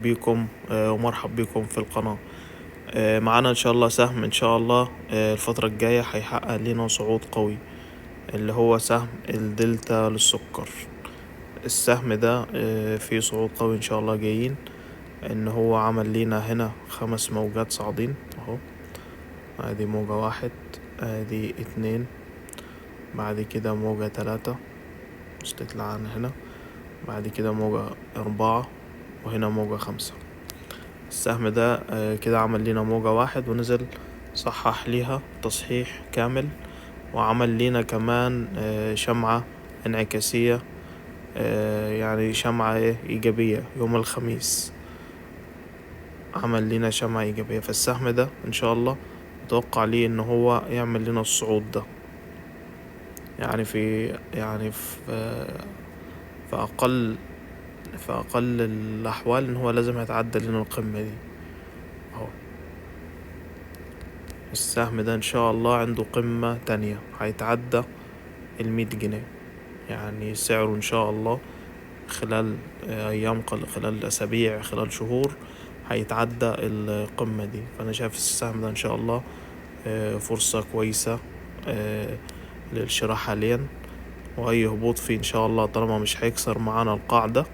بيكم ومرحب بكم في القناة. معانا ان شاء الله سهم ان شاء الله الفترة الجاية هيحقق لنا صعود قوي، اللي هو سهم الدلتا للسكر. السهم ده فيه صعود قوي ان شاء الله جايين، ان هو عمل لينا هنا 5 موجات صاعدين اهو. ادي موجة 1، ادي 2، بعد كده موجة 3 استطلاع عن هنا، بعد كده موجة 4، وهنا موجة 5. السهم ده كده عمل لينا موجة 1 ونزل صحح ليها تصحيح كامل، وعمل لينا كمان شمعة انعكاسية، يعني شمعة إيجابية يوم الخميس، عمل لينا شمعة إيجابية. فالسهم ده إن شاء الله متوقع ليه إن هو يعمل لنا الصعود ده، يعني في أقل الأحوال إن هو لازم هيتعدى لنا القمة دي أهو. السهم ده إن شاء الله عنده قمة تانية هيتعدى المية جنيه، يعني سعره إن شاء الله خلال أيام خلال أسابيع، خلال شهور هيتعدى القمة دي. فأنا شايف السهم ده إن شاء الله فرصة كويسة للشراء حاليا، وأي هبوط فيه إن شاء الله طالما مش هيكسر معانا القاعدة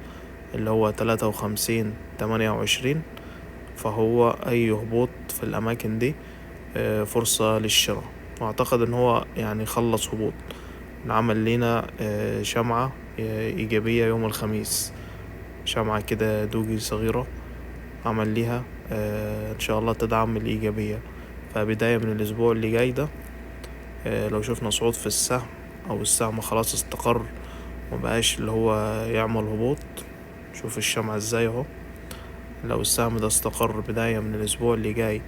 اللي هو 53.28، فهو أي هبوط في الأماكن دي فرصة للشراء. وأعتقد إن هو خلص هبوط، عمل لينا شمعة إيجابية يوم الخميس، شمعة كده دوجي صغيرة عمل ليها إن شاء الله تدعم الإيجابية. فبداية من الأسبوع اللي جاي ده لو شفنا صعود في السهم أو السهم خلاص استقر ومبقاش اللي هو يعمل هبوط، شوف الشمعة ازاي اهو. لو السهم ده استقر بداية من الأسبوع اللي جاي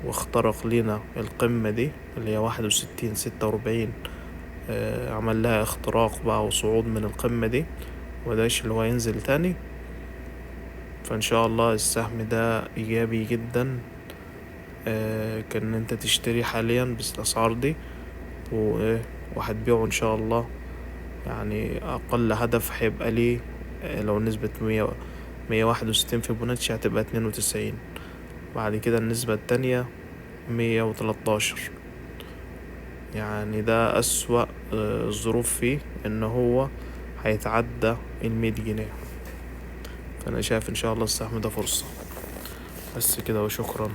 واخترق لينا القمة دي اللي هي 61.46، عمل لها اختراق بقى وصعود من القمة دي ومبقاش اللي هو ينزل تاني، فإن شاء الله السهم ده إيجابي جدا، كان انت تشتري حاليا بالأسعار دي وهتبيعه إن شاء الله. أقل هدف هيبقى ليه، لو نسبة 161 فيبوناتشي هتبقى 92، بعد كده النسبة التانية 113. ده أسوأ الظروف فيه إن هو هيتعدى المية جنيه. فأنا شايف إن شاء الله السهم ده فرصة. بس كده وشكرا.